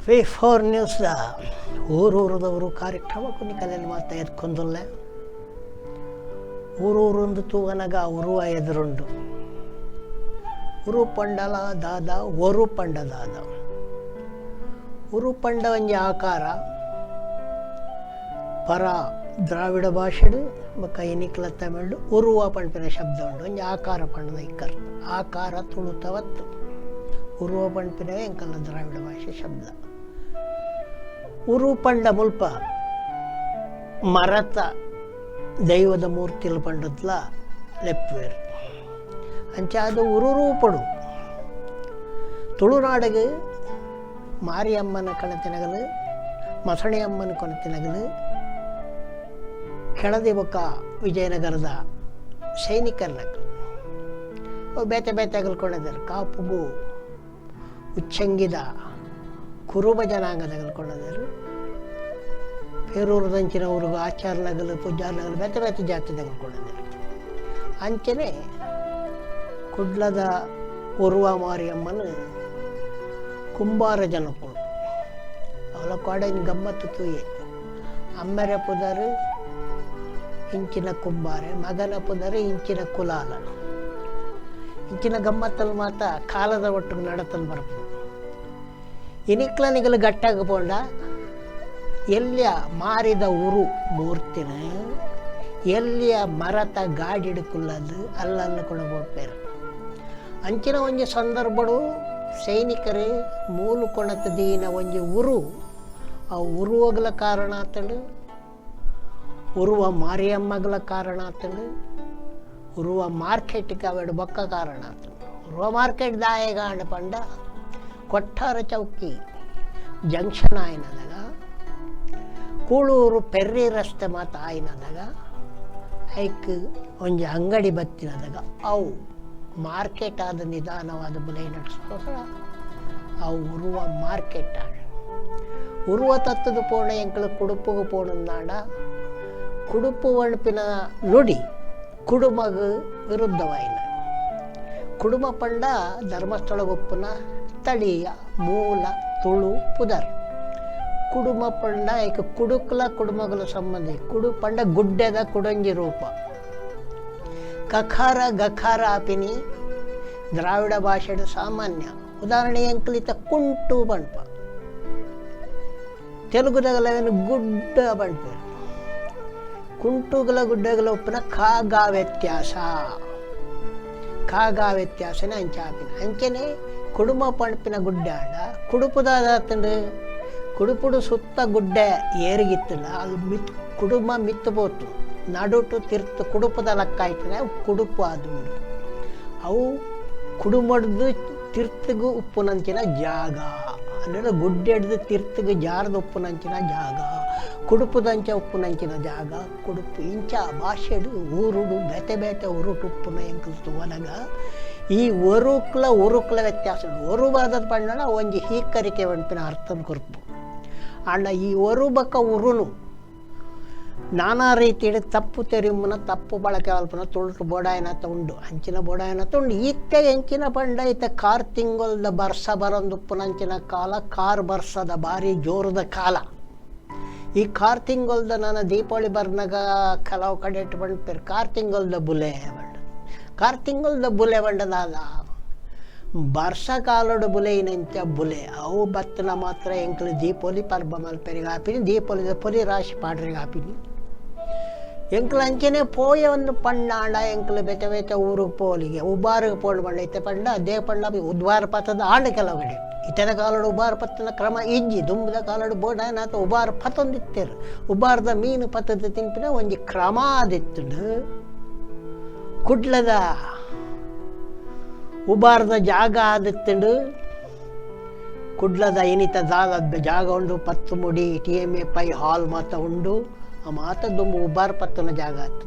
V four ನ್ಯೂಸ್ದ ಊರೂರದವರು ಕಾರ್ಯಕ್ರಮ ನಿಕಲೆನ್ ಮಾತ ಎದ್ಕೊಂದುಲ್ಲೆ. ಊರೂರೊಂದು ತೂವನಗ ಉರುವ ಎದುರುಂಡು. ಉರು ಪಂಡಲ ದಾದ, ಒರು ಪಂಡ ದಾದ? ಉರು ಪಂಡ ಒಂಜಿ ಆಕಾರ. ಪರ ದ್ರಾವಿಡ ಭಾಷೆಡ್ ಬೊಕ್ಕ ಇನಿಕ್ಲ ತಮಿಳು ಉರುವ ಪನ್ಪಿನ ಶಬ್ದ ಉಂಡು. ಒಂಜಿ ಆಕಾರ ಪಂಡದ ಇಕ್ಕರ್ ಆಕಾರ ತುಳುತವತ್ತು. ಉರುವ ಪನ್ಪಿನವೇ ಎಂಕಲ್ನ ದ್ರಾವಿಡ ಭಾಷೆ ಶಬ್ದ. ಉರು ಪಂಡ ಮುಲ್ಪ ಮರತ ದೈವದ ಮೂರ್ತಿಲು ಪಂಡದ್ಲ ಲೆಪ್ಪುವೆರ್. ಅಂಚಾದ್ ಉರುರೂಪಡು ತುಳುನಾಡಿಗೆ ಮಾರಿಯಮ್ಮನ ಕಣತಿನಗಲು, ಮಸಣಿಯಮ್ಮನ ಕೊನತಿನಗಲು, ಕೆಳದಿ ಬೊಕ್ಕ ವಿಜಯನಗರದ ಸೈನಿಕರ್ನಕಲು ಅವು ಬೇತೆ ಬೇತೆ ಅಗಲ್ಕೊಂಡಿದ್ದಾರೆ. ಕಾಪುಗು ಉಚ್ಚಂಗಿದ ಕುರುಬ ಜನಾಂಗದಗಲ್ಕೊಂಡಿದ್ದಾರೆ. ಪೇರೂರುದಂಚಿನ ಊರುಗು ಆಚಾರ್ನಗಲು, ಪೂಜಾರ್ನಗಲು, ಬೇತೆ ಬೇತೆ ಜಾತಿದಗಲ್ಕೊಂಡಿದ್ದಾರೆ. ಅಂಚನೆ ಕುಡ್ಲದ ಉರುವ ಮಾರಿಯಮ್ಮನ ಕುಂಬಾರ ಜನಕ್ಕಳು. ಅವಳ ಕಾಡಿನ ಗಮ್ಮತ್ತು ತೂಯೆ. ಅಮ್ಮೆರೆ ಪುದರು ಇಂಚಿನ ಕುಂಬಾರೆ, ಮಗನ ಪುದರು ಇಂಚಿನ ಕುಲಾಲ. ಇಂಚಿನ ಗಮ್ಮತ್ತಲ್ಲಿ ಮಾತ ಕಾಲದ ಒಟ್ಟಿಗೆ ನಡತನ್ ಬರ್ಪು. ಇನಿಕ್ಲನಿಗಲು ಗಟ್ಟಾಗ ಪೋಂಡ ಎಲ್ಲಿಯ ಮಾರಿದ ಉರು ಮೂರ್ತಿನ ಎಲ್ಲಿಯ ಮರತ ಗಾಡಿಡ್ ಕುಲ್ಲದು ಅಲ್ಲಲ್ಲ ಕೊಡಬೋಪೇರು. ಅಂಚಿನ ಒಂಜಿ ಸಂದರ್ಭಡು ಸೈನಿಕರು ಮೂಲು ಕೊಣತ ದೀನ ಒಂಜಿ ಉರು, ಆ ಉರುವಗಲ ಕಾರಣ ಆತಂಡು, ಉರುವ ಮಾರಿಯಮ್ಮಗಲ ಕಾರಣ ಆತಂಡು, ಉರುವ ಮಾರ್ಕೆಟ್ಗೆ ಅವೆಡು ಬೊಕ್ಕ ಕಾರಣ ಆತಂಡು. ಉರುವ ಮಾರ್ಕೆಟ್ ದಾಯಗಾಂಡ ಪಂಡ, ಕೊಟ್ಟಾರ ಚೌಕಿ ಜಂಕ್ಷನ್ ಆಯ್ನದಾಗ, ಕೂಳೂರು ಪೆರ್ರಿ ರಸ್ತೆ ಮಾತ ಆಯ್ನದಾಗ, ಐಕ್ ಒಂಜಿ ಅಂಗಡಿ ಬತ್ತಿನದಾಗ ಅವು ಮಾರ್ಕೆಟ್ ಆದ ನಿಧಾನವಾದ ಬುಲೆ ನಡೆಸ್ಕೋಸ್ಕರ ಅವು ಉರುವ ಮಾರ್ಕೆಟ್ ಆಂಡ್. ಉರುವ ತತ್ತದ ಪೋಣ ಎಂಕಲು ಕುಡುಪುಗು ಪೋಣಂದಾಂಡ, ಕುಡುಪು ಒಣಪಿನ ನುಡಿ ಕುಡುಮಗು ವಿರುದ್ಧವಾಯಿನ. ಕುಡುಮ ಪಂಡ ಧರ್ಮಸ್ಥಳ ಒಪ್ಪುನ ಸ್ಥಳೀಯ ಮೂಲ ತುಳು ಪುದರ್. ಕುಡುಮ ಪಂಡ ಐಕ್ ಕುಡುಕ್ಲ ಕುಡುಮಗಳ ಸಂಬಂಧ. ಕುಡು ಪಂಡ ಗುಡ್ಡೆದ ಕುಡಂಜಿ ರೂಪ. ಕಖಾರ ಗಖಾರ ಆಪಿನಿ ದ್ರಾವಿಡ ಭಾಷೆಡ್ ಸಾಮಾನ್ಯ. ಉದಾಹರಣೆ, ಎಂಕಲಿತ ಕುಂಟು ಪನ್ಪ. ತೆಲುಗುದಗಲವೇನು ಗುಡ್ಡ ಪನ್ಪೆರ್. ಕುಂಟುಗಳ ಗುಡ್ಡಗಳ ಉಪ್ಪುನ ಕಾಗ ವ್ಯತ್ಯಾಸ, ಕಾಗ ವ್ಯತ್ಯಾಸನೇ ಅಂಚ ಆಪಿನ. ಅಂಚನೆ ಕುಡುಮ ಪಣ್ಪಿನ ಗುಡ್ಡೆ ಆಂಡ ಕುಡುಪುದಾತಂಡು. ಕುಡುಪುಡು ಸುತ್ತ ಗುಡ್ಡೆ ಏರಿಗಿತ್ತಂಡ ಅದು ಮಿತ್ ಕುಡುಮ ಮಿತ್ತು ಪೋತು ನಡುಟು ತಿರ್ತು ಕುಡುಪದ ಲೆಕ್ಕ ಆಯ್ತದೆ. ಅವು ಕುಡುಪು ಆದುಂಡು. ಅವು ಕುಡುಮಡ್ದು ತಿರ್ತುಗು ಉಪ್ಪುನಂಚಿನ ಜಾಗ. ಅಂದರೆ ಗುಡ್ಡೆಡ್ದು ತಿರ್ತುಗು ಜಾರದ ಉಪ್ಪುನಂಚಿನ ಜಾಗ, ಕುಡುಪುದಂಚ ಉಪ್ಪುನಂಚಿನ ಜಾಗ ಕುಡುಪು. ಇಂಚ ಭಾಷೆಡು ಊರುಡು ಬೇತೆ ಬೇತೆ ಉರುಟು ಉಪ್ಪುನ ಎಂಕುಲು ತೂವನಗ ಈ ಒರುಕ್ಲ ಉರುಕ್ಲ ವ್ಯತ್ಯಾಸ ಉಂಡು. ಒರು ಬಾದದ ಪಂಡ ಒಂಜಿ ಹೀಕರಿಕೆ ಪನ್ಪಿನ ಅರ್ಥನ ಕೊರ್ಪು. ಆಂಡ ಈ ಒರು ಬೊಕ್ಕ ಉರುನು ನಾನಾ ರೀತಿಡ್ ತಪ್ಪು ತೆರಿಮುನ, ತಪ್ಪು ಬಳಕೆ ಮಲ್ಪುನ ತುಳುಟು ಬೋಡಾಯನತ ಉಂಡು. ಅಂಚಿನ ಬೋಡಾಯನತ ಉಂಡು. ಇತ್ತೆ ಎಂಚಿನ ಪಂಡ, ಇತ್ತೆ ಕಾರ್ ತಿಂಗೊಲ್ದ ಬರ್ಸ ಬರೊಂದುಪ್ಪುನಂಚಿನ ಕಾಲ. ಕಾರ್ ಬರ್ಸದ ಬಾರಿ ಜೋರದ ಕಾಲ ಈ ಕಾರ್ ತಿಂಗೊಲ್ದ. ನಾನು ದೀಪಾವಳಿ ಬರ್ನಾಗ ಕೆಲವು ಕಡೆ ಇಟ್ಟು ಪನ್ಪೆರ್, ಕಾರ್ ತಿಂಗೊಲ್ದ ಬುಲೆ ಪಂಡ. ಕಾರ್ ತಿಂಗೊಲ್ದ ಬುಲೆ ಪಂಡದಾದ? ಬರ್ಸ ಕಾಲೊಡು ಬುಲೆಯಿನಂಚ ಬುಲೆ. ಅವು ಬತ್ತನ ಮಾತ್ರ ಎಂಕ್ಲು ದೀಪಾವಳಿ ಪರ್ಬ ಮಲ್ಪೆರೆಗ್ ಆಪಿನಿ, ದೀಪಾವಳಿದ ಪೊಲಿ ರಾಶಿ ಪಾಡ್ರೆಗ್ ಆಪಿನಿ ಎಂಕ್ಲು. ಅಂಚನೆ ಪೋಯ ಒಂದು ಪಂಡಾಂಡ ಎಂಕ್ಲು ಬೇತೆ ಬೇತೆ ಊರಿಗೆ ಪೋಲಿಗೆ, ಉಬಾರಿಗೆ ಪೋಂಡು ಪಂಡ, ಇತ್ತೆ ಪಂಡ ಅದೇ ಪಂಡ ಉದ್ವಾರ ಪತ್ತದ ಆಂಡ ಕೆಲವು ಕಡೆ. ಇತ್ತೆದ ಕಾಲಡು ಉಬಾರ್ ಪತ್ತನ ಕ್ರಮ ಇಜ್ಜಿ. ದುಂಬುದ ಕಾಲಡು ಬೋಡಾಯನಾತ ಉಬಾರ್ ಪತ್ತೊಂದಿತ್ತೆರ್. ಉಬಾರ್ದ ಮೀನು ಪತ್ತದ ತಿನ್ಪಿನ ಒಂಜಿ ಕ್ರಮ ಆದಿತ್ತುಂಡು. ಕುಡ್ಲದ ಉಬಾರ್ದ ಜಾಗ ಆದಿತ್ತುಂಡು. ಕುಡ್ಲದ ಇನಿತ ದಾದ ಜಾಗ ಉಂಡು, ಪತ್ತುಮುಡಿ, ಟಿ ಎಮ್ ಎ ಪೈ ಹಾಲ್ ಮಾತ ಉಂಡು. ಆ ಮಾತ ದುಂಬು ಉಬಾರ್ ಪತ್ತನ ಜಾಗ ಆತು.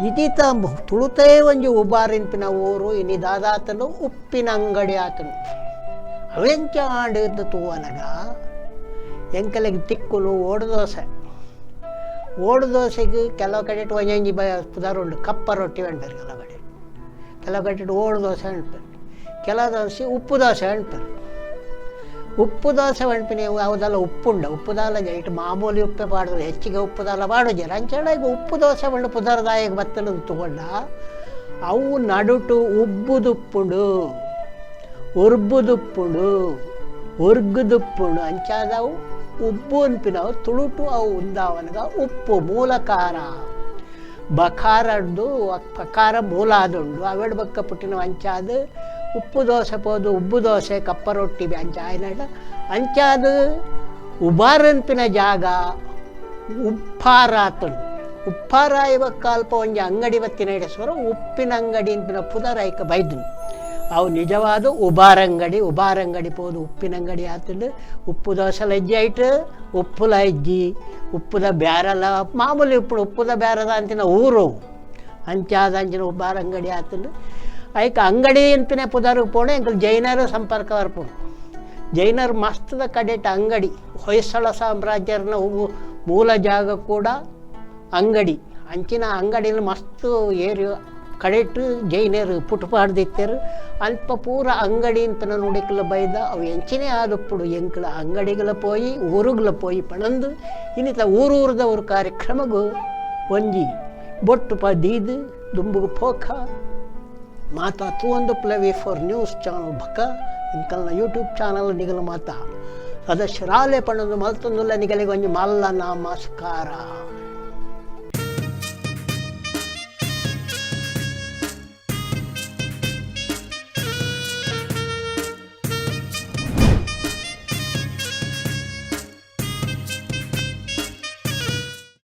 ಇದೀತ ತುಳುತೇ ಒಂಜಿ ಉಬಾರ್ ಇನ್ಪಿನ ಊರು ಇನಿ ದಾದಾತನು? ಉಪ್ಪಿನ ಅಂಗಡಿ ಆತನು. ಅವೆಂಚ ಆಂಡ್ ತೂವನಗ ಎಂಕಲೆಗ್ ತಿಕ್ಕುನು ಓಡು ದೋಸೆ. ಓಡು ದೋಸೆಗೆ ಕೆಲವು ಕಡೆ ಒಂಜೊಂಜಿ ಬ ಪುದರ್ ಉಂಡು. ಕಪ್ಪ ರೊಟ್ಟಿ ಪನ್ಪೆರ್ ಕೆಲವು ಕಡೆ. ಕೆಲವು ಕಡೆ ಓಡು ದೋಸೆ ಅನ್ಪೆರ್. ಕೆಲವು ದೋಸೆ ಉಪ್ಪು ದೋಸೆ ಅನ್ಪೆರ್. ಉಪ್ಪು ದೋಸೆ ಪನ್ಪಿನ ಯಾವುದಲ್ಲ ಉಪ್ಪುಂಡ ಉಪ್ಪುದಾಲ ಇಟ್ಟು ಮಾಮೂಲಿ ಉಪ್ಪೆ ಪಾಡುದು, ಹೆಚ್ಚಿಗೆ ಉಪ್ಪುದಾಲ ಪಾಡುಜೆರ್. ಅಂಚೆಡ ಈಗ ಉಪ್ಪು ದೋಸೆ ಪಂಡ ಪುದರ್ದಾಯಗ್ ಬತ್ತಂದು ತೂಂಡ ಅವು ನಡುಟು ಉಬ್ಬುದುಪ್ಪುಂಡು, ಉರ್ಬುದುಪ್ಪುಂಡು, ಉರ್ಗುದುಪ್ಪುಂಡು. ಅಂಚಾದ ಅವು ಉಬ್ಬು ಅನ್ಪಿನವು ತುಳುಟು ಅವು ಉಂದಾವನಗ ಉಪ್ಪು ಮೂಲಕಾರ ಬಕಾರಡ್ದು ಪಕಾರ ಮೂಲ ಆದುಂಡು. ಅವೆಡ್ ಬೊಕ್ಕ ಪುಟ್ಟಿನ ಅಂಚಾದ ಉಪ್ಪು ದೋಸೆ ಪೋದು ಉಬ್ಬು ದೋಸೆ, ಕಪ್ಪ ರೊಟ್ಟಿ ಅಂಚ ಆಯ್ನಡ. ಅಂಚಾದ ಉಬಾರನ್ಪಿನ ಜಾಗ ಉಪ್ಪಾರ ಆತುಂಡು. ಉಪ್ಪಾರ ಬೊಕ್ಕ ಅಲ್ಪ ಒಂಜಿ ಅಂಗಡಿ ಬತ್ತಿನ ಇಡಸ್ವರ ಉಪ್ಪಿನ ಅಂಗಡಿ ಅನ್ಪಿನ ಪುದರ್ ಐಕ ಬೈದುಂಡು. ಅವು ನಿಜವಾದ ಉಬಾರಂಗಡಿ, ಉಬಾರಂಗಡಿ ಪೋದು ಉಪ್ಪಿನಂಗಡಿ ಆತುಂಡು. ಉಪ್ಪು ದೋಸೆಲ ಇಜ್ಜಿ, ಐಟ್ ಉಪ್ಪುಲ ಇಜ್ಜಿ, ಉಪ್ಪುದ ಬ್ಯಾರಲ ಮಾಮೂಲಿ ಉಪ್ಪು, ಉಪ್ಪುದ ಬ್ಯಾರದ ಅಂಚಿನ ಊರು ಅಂಚಾದ ಅಂಚಿನ ಉಬಾರಂಗಡಿ ಆತುಂಡು. ಐಕ್ ಅಂಗಡಿ ಅನ್ಪಿನ ಪುದರ್ ಪೋಣೆ ಎಂಕುಲು ಜೈನರು ಸಂಪರ್ಕ ಬರ್ಪುಂಡು. ಜೈನರು ಮಸ್ತದ ಕಡೆಟ್ ಅಂಗಡಿ, ಹೊಯ್ಸಳ ಸಾಮ್ರಾಜ್ಯರ್ನ ಮೂಲ ಜಾಗ ಕೂಡ ಅಂಗಡಿ. ಅಂಚಿನ ಅಂಗಡಿನ ಮಸ್ತ್ ಏರಿಯೋ ಕಡೆಟ್ ಜೈನರು ಪುಟ್ಟು ಪಾಡ್ದಿತ್ತೆರು. ಅಲ್ಪ ಪೂರ ಅಂಗಡಿ ಅಂತ ನುಡಿಕಲ ಬೈದ ಅವು ಎಂಚಿನೇ ಆದುಪ್ಪುಡು ಎಂಕಲ ಅಂಗಡಿಗಳ ಪೋಯಿ ಊರುಗಳ ಪೋಯಿ ಪಣಂದು ಇನ್ನಿತ ಊರೂರ್ದವ್ರ ಕಾರ್ಯಕ್ರಮಗು ಒಂಜಿ ಬೊಟ್ಟು ಪದೀದು ದುಂಬುಗು ಪೋಕ ಮಾತಾ ತೂವೊಂದು ಪ್ಲವಿ ಫಾರ್ ನ್ಯೂಸ್ ಚಾನಲ್ ಬಕ್ಕ ಎಂಕಲ್ನ ಯೂಟ್ಯೂಬ್ ಚಾನಲ್ ನಿಗಲ ಮಾತಾ ಸದಸ್ಯರಾಲೆ ಪಣಂದು ಮಲ್ತೊಂದುಲ್ಲ. ನಿಗಲಿಗೆ ಒಂಜಿ ಮಲ್ಲ ನಮಸ್ಕಾರ.